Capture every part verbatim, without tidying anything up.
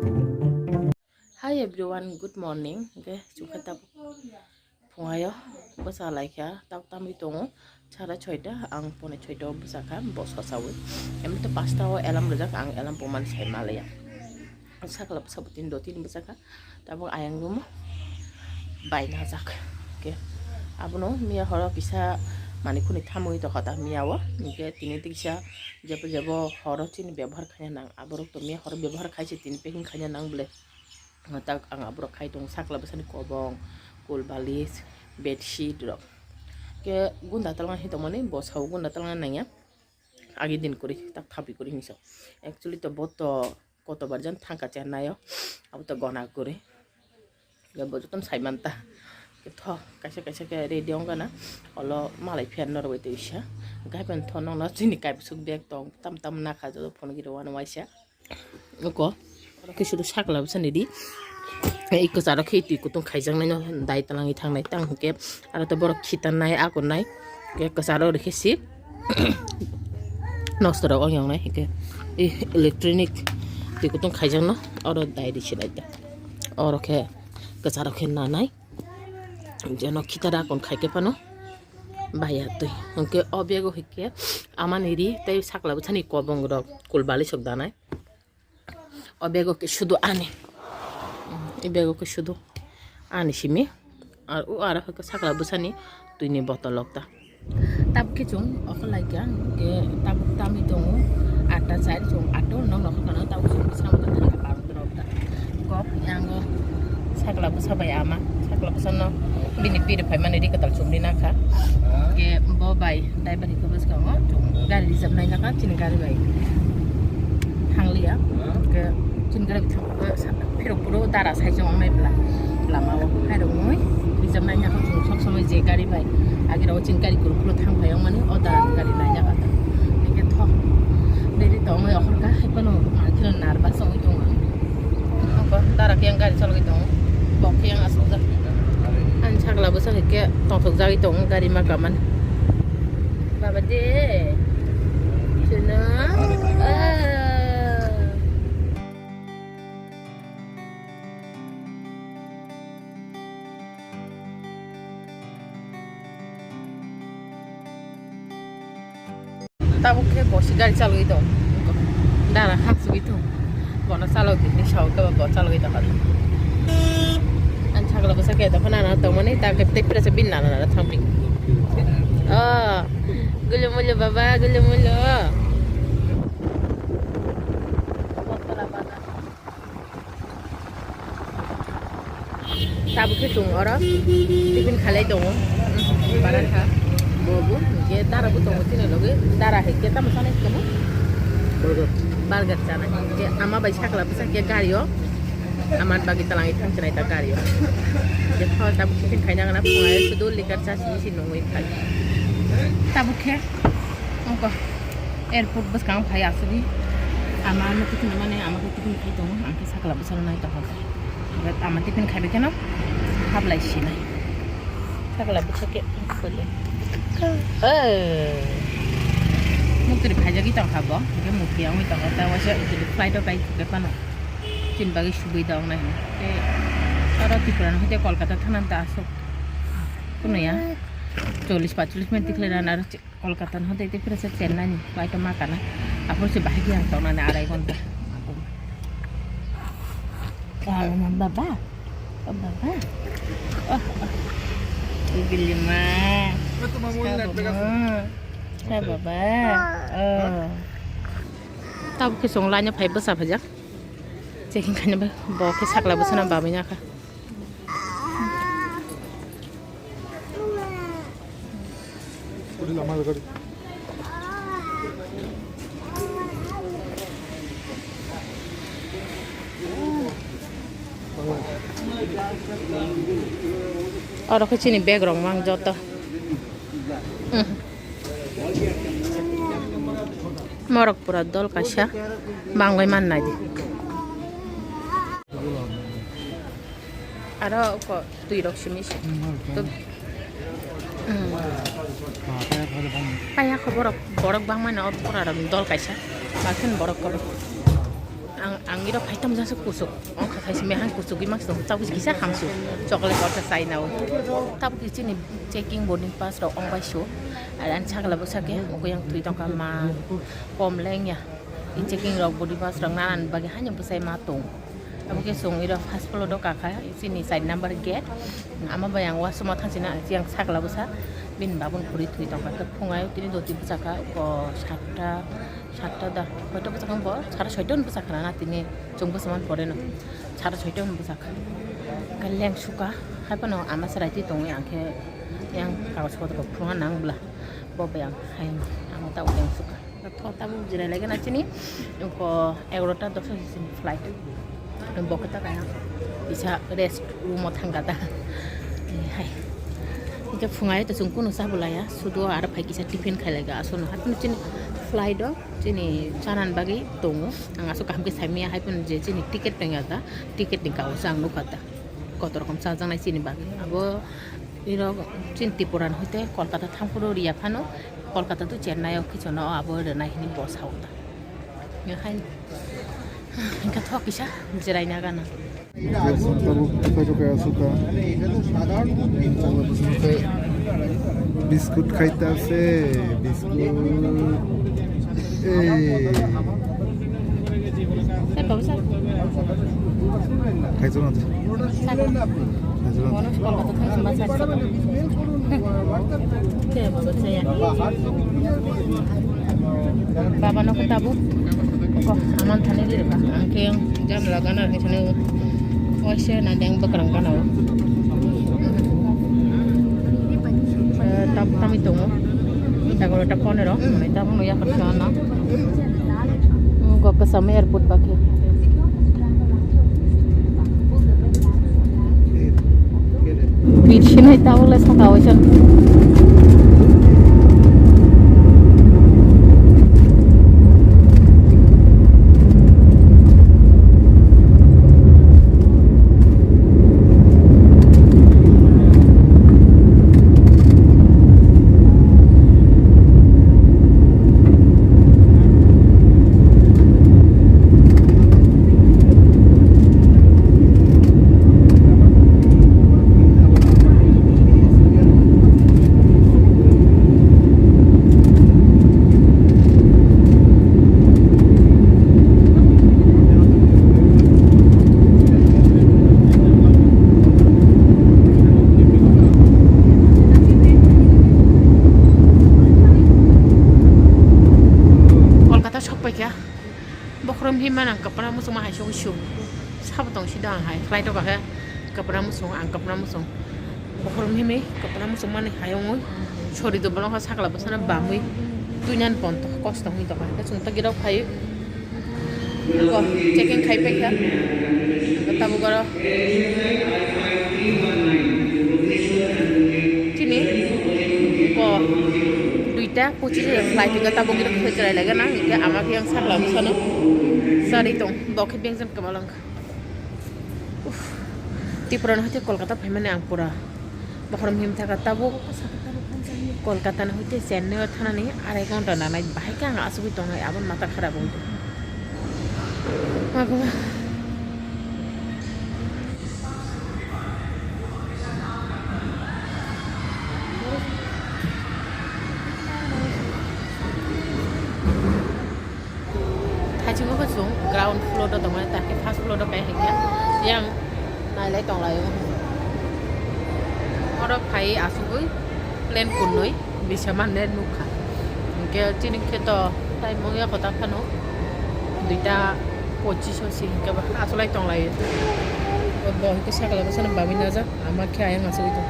Hi everyone, good morning. Hwnkhe chukha tabuk phungayo bwsa laikha, tabuk tamwi tongo sara soita, ang pone soita o bwsakha, bo sosawi. Emni to pasta o alarm rijak, ang alarm bumani sai malaya. Sakla bwsa bo tin do tin bwsakha, tabuk ayang room o bai najak. Hwnkhe abono miya horo kisa mani khuni thamwi tokha ta miya o, hwnkhe tini tiksa jebo jebo horo chini bebohar khaina nang, aborok to miya horo bebohar khaise tini packing khaina nang bwle. Tak ang aborok khai tongo sakla bwsani kobong, cool balis, bedsheet rok. Ke gunda talnga hi tongmani, bo sao gunda talnga nangya. Agi din kuri, tak thapi kuri hinwi sao. Actually to bo to kotobar jan thangka Chennai o, abo to gona kuri. Ya bo jotono sai manta. Ke tho, kaisa kaisa ke ready ongkha na. Olo malai phiya norwai twi sa. Gai pen tho nongno chini kaibsuk bag tong, tam tam nakha joto phone giri wano waisa. Oko. Oro khe sudu sakla bwsani di. Ei kwcharo khe twi kutung khaijaknai no dai talangwi thangnai tang hwnkhe aro to borok khitanai agonai. Khe kwcharo rikhe si nosto rok ong yong nai hwnkhe ei electronic twi kutung khaijakno oro dai rikhe nai ta. Oro khe kwcharo khe nanai jeno khitara kon khaikhe phano baya twi hwnkhe o bego hwnkhe amani ri tei sakla bwsani kobong rok kulbali sok danai. O bego ke sudu ani. I bego ke sudu ani simi. Ar u ara ke sakla bwsani twini botol lokta. Tabuk khe chwng okho laikha, hwnkhe tabuk tamwi tongo atta char, chwng atta nok nokha kana tabuk chwng bwskango ta thangya parwng rok ta. Kok yango sakla bwsa bai ama, sakla bwsano bini piri phaimani ri kwtal chumri nakha. Hwnkhe bo bai driver hwnkhe bwskango chwng gari reserve nainakha chini gari bai thangliya. Hwnkhe chini gari bai thang-, phirok puro dara sai chong wngnai bwla lama o khairoknwi reserve nainakha chwng sob somoi je gari bai agirok chini gari kwrwk phuru thang phai wngmani o dara ni gari nainakha. Hwnkhe thok deri tongwi okhorkha hai phano ang kheno nervous wngwi tongo. Abo dara khe ang gari chalogwi tongo. Bok khe ang asukjak. Ani sakla bwsa hai khe tongthokjagwi tongo gari ma kamani. Baba de. Chwla. Ah. Tabuk khe bosi gari chalogwi tong. Dara khasugwi tong. Bono chalogwi ni sao khe bo chalogwi tong. Ani sakla bwsa khe dophano ana tongmani ta khe tei pura se bin nana nana thangpi. Oh, gulu mulu baba, gulu mulu. Tabuk khe chwng oro tiffin khalai tongo. Bara kha. Bo bo. Hwnkhe dara bo tongo chini logi. Dara hai khe tamo sanai khe mo? Burger. Burger chanai. Hwnkhe ama bai sakla bwsa khe gari o. Ama bagwi twlangwi thang chinai ta gari o. Hwnkhe tho tabuk tiffin khaina gana phungai sudu likar cha simi si nungwi phai. Tabuk khe ongko. Airport bwskango phai asugwi ama no tiffin mane ama khe tiffin khai tongo, ang khe sakla bwsano nai tongkha. But ama tiffin khaibai kheno hablai sinai. Sakla bwsa khe khole. Muktri phaijagwi tongkha bo, hwnkhe mukti wngwi tongkha ta waisa flight o bai thukhe phano chini bagwi subui da wngnai hwnwi. Tei oro Tripura no hwnkhe Kolkata thangnani ta aswk kunuya chollish panchollish minute tikhlai rana aro. Kolkata no hote te pura se Chennai ni flight o ma kana. Aphuru se bahai khe ang tongnani arai ghonta. Baba. Oh, baba. Oh, oh. Gilima. Sa baba. Sa baba. Oh. Tabuk khe chwng line o phai bwsa phajak. Checking khaina bai bo khe sakla bwsano babai nakha. Oro khe chini bag rok mang joto. Hmm. Morok pura dol kaisa bangwi mannai di. Aro ko twi rok simi se. Hmm. Paya kho borok, borok bangmani o pura rok dol kaisa. Bakhin borok ko. Ang, ang iro phai tamo jasa kusuk. Ongkha khai simi hai kusuk i mangsa tabuk kisa hamsu. Chocolate order chai nao. Tabuk chini checking boarding pass rok ong bai su. Ar ani sakla bwsa khe ungkha yang twi tongkha ma kom leng ya. I checking rok boarding pass rok nana bagwi haino bwsai ma tong. Abo khe chwng iro first floor o kakha, chini side number gate. Ama bai ang washroom o thang sina, yang sakla bwsa bini babun khuri thwi tongkha. Khe phungai tini doti bwsakha, o satta, satta da, koito bwsakha bo, sara soito ni bwsakha na tini chwng bwsama pore no, sara soito ni bwsakha. Khe leng suka, hai phano ama chwrai twi tongwi ang khe yang kagoj potro phunga nang bwla, bo bai ang hai ang ta leng suka. Tho tabuk jirai lai gana chini, ko egarota dosa sini flight. Bo khe ta kaya bisa rest room o thang kata. Hai. Ita phungai to chwng kunu sa bulaya, sudu aro phai kisa tiffin khai lai ga. Asono hat chini flight o chini chanan bagwi tongo. Ang asuk kaham khe saimaya hai phano je chini ticket tong ya ta, ticket ni kago sa ang nukha ta. Kotor rokom chajaknai chini bagwi. Abo iro chini Tripura ni hoite Kolkata thang phuru riya phano, Kolkata to Chennai o kichon o abo rwnai hini bo sao ta. Hai. Hingke thok kisa jirai na gana. Tabuk khaito kaya suka. Biscuit khaita se, biscuit. Eh. Eh, babu sir. Khaijak na. Sir. Khaijak na. Mono Kolkata thang sima sir. Khe babu saya. Baba no khe tabuk. Ko aman thani di ba. Angke jam la gana ni thani. Oise na deng bakrang gana. Eh, tab tami tongo. Jago ta phone ro. Mane tab no ya kha na. Gokka sama airport bakhe. Birsinai tabuk le saka oisan. Kolkata sok paikha. Bokhorok himma nang kwpra muchungma hai sogwi su. Sabo tong sida ang hai flight o kakhe kwpra muchung ang kwpra muchung. Bokhorok himwi kwpra muchungmani hayungwi sori do bolong kha sakla bwsano bamwi tuinani ponto kosto wngwi tongkha. Hwnkhe chwng tei girok phaiwi checking khai paikha. Tabuk oro chini ko duita pochis flight hwnkhe tabuk girok phai chwrai laigana hwnkhe ama khe yang sakla bwsano charwi tong bo khe bengjan kwbala wngkha. Uff, Tripura ni hoite Kolkata phaimani ang pura bokhorok him thaka tabuk. Kolkata ni hoite Chennai o thanani arai ghonta nanai bahai khe ang asugwi tongnai, aboni matha kharap wngwi tong. Ma guma. Thaichungo khe chwng ground floor o tongmani, takhe first floor o kaiha khe yang nailai tonglaio. Oro phai asugwi plane kwnwi bisa manne nukha. Hinkhe chini khe to time wngya kota phano duita pochis o si hinkhe ba asolai tonglaio. Bo hinkhe sakla bwsano bamwi najak, ama khe ayang asugwi tong.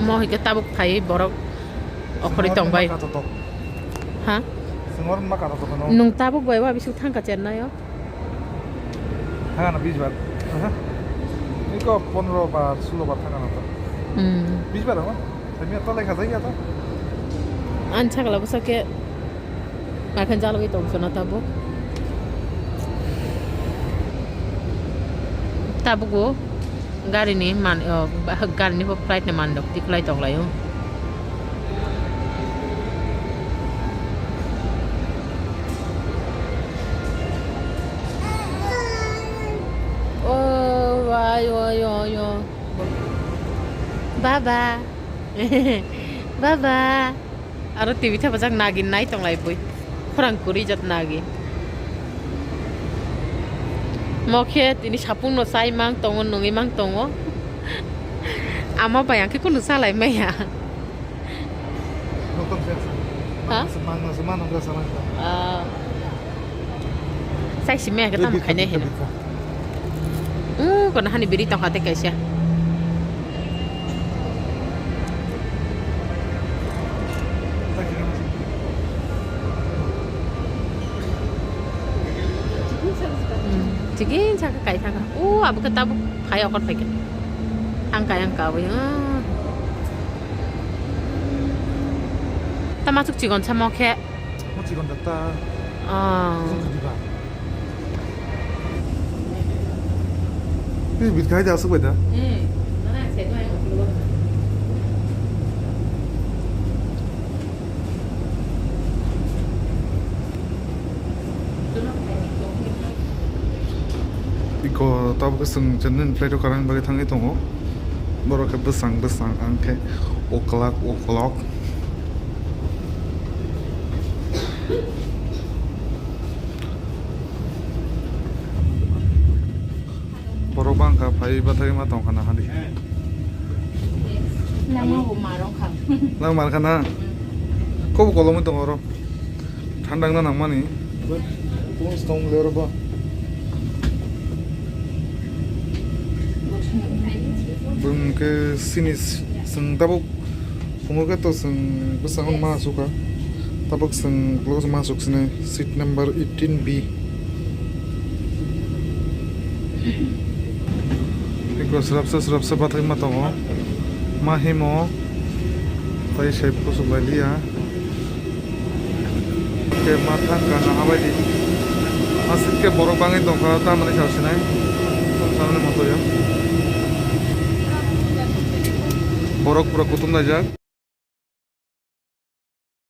Mo hwnkhe tabuk phaiwi borok okhorwi tongbai. Singor ma kato tok. Ha? Singor ma kato tok no. Nwng tabuk bai wa bisuk thangkha Chennai o? Thangkha na bis bar. Aha. Iko pondro bar, sulo bar thangkha na to. Hmm. Bis bar ama? Sami to lekha jai ya to. An chakla bwsa khe Nakhan jalogwi tong chwna tabuk. Tabuk o. Gari ni man, o, gari ni bo flight ni mandok tiklai tong lai o. O, wai, wai, wai, wai. Baba. Baba. Aro T V thapajak nagi nai tong lai bui. Khorang kwrwi jat nagi. Mo khe tini sapung no chai mang tongo, nungwi mang tongo. Ama bai ang khe kunu cha lai maya. Ha? Ah. Sai simi khe tamo khainai hino. Uh, kono hani biri tongkha tei kaisa. Hmm, chicken saka kai thangkha. Uh, abo khe tabuk phai okor phaikha. Ang kai ang ka abo yang. Tama chuk chigon samo khe. Mo chikon da ta. Ah. Kung kadi ba. Ni bit khai da asuk bai da. Hmm. Mana se no yang. Iko tabuk swng channel flight o karang bagwi thangwi tongo. Borok khe bwsang bwsang ang khe oklak oklok. Borok bangkha phai bathai ma tongkha na hadi. Nang bo marok kha. Nang markha na? Kobo kolomwi tongo oro. Thandang na nangmani. Kung stong le oro ba. Bwng khe sini s-, swng tabuk. Phungo khe to chwng bwskango ma asukha. Tabuk chwng ulo ma asuk sinai seat number eighteen B. Eko srapsa srapsa bathai ma tongo. Ma himo. Tai sai kuchuk lai liya. Ke ma thang ka na habai di. Ma seat ke borok bangwi tongkha tamani sa sinai. Tamani moto ya. Borok pura kutung laijak.